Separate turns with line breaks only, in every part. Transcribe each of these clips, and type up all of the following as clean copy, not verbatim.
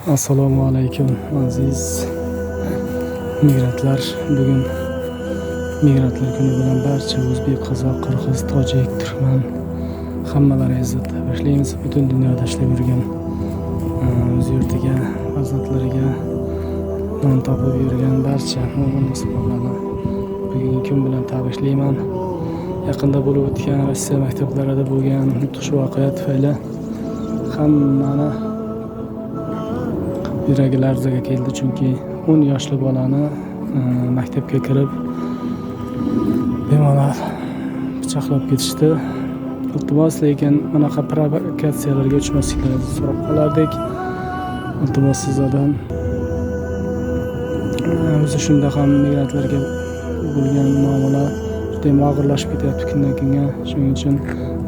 Assalomu alaykum, aziz migrantlar. Bugun migrantlar kuni bilan barcha o'zbek, qozoq, qirg'iz, tojik, turkman hammalaringizni tabriklaymiz. Butun dunyoda ishlab yurgan, o'z yurtiga, farzandlariga non topib yurgan barcha mo'min musulmonlarni bugungi kun bilan tabriklayman. Yaqinda bo'lib o'tgan Rossiya maktablarida bo'lgan mudhish voqea tufayli hammani yuragi larzaga keldi, chunki 10 yoshli bolani maktabga kirib bemalol pichoqlab ketishdi. Iltimos, lekin bunaqa provokatsiyalarga uchmasliklaringizni so'rab qolardik. Iltimos sizlardan. O'zi shunda ham migrantlarga bo'lgan muomala judayam og'irlashib ketyapti kundan kunga. Shuning uchun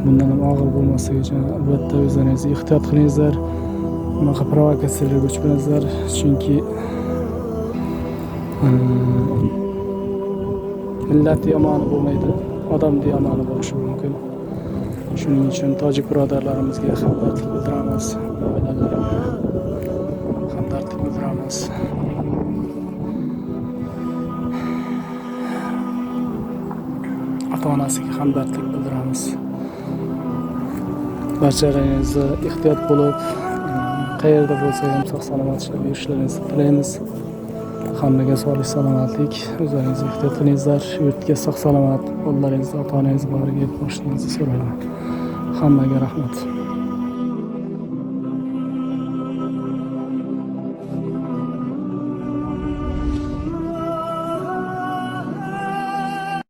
bundan ham og'ir bo'lmasligi uchun albatta o'zlaringiz ehtiyot qilingizlar. Bunaqa provokatsiyalarga uchmangizlar, chunki millat yomoni bo'lmaydi, odamni yomoni bo'lishi mumkin. Shuning uchun tojik birodarlarimizga hamdardlik bildiramiz, oilalariga hamdardlik bildiramiz. Ota-onasiga hamdardlik bildiramiz. Barchalaringizni ehtiyot bo'lib, qayerda bo'lsa ham sog' salomat ishlab yurishlaringizni tilaymiz. Hammaga sog'lik, salomatlik, o'zlaringiz ehtiyot qilingizlar. Yurtga sog' salomat, bolalaringizni, ota-onangiz bag'riga yetib borishingizni so'rayman. Hammaga rahmat.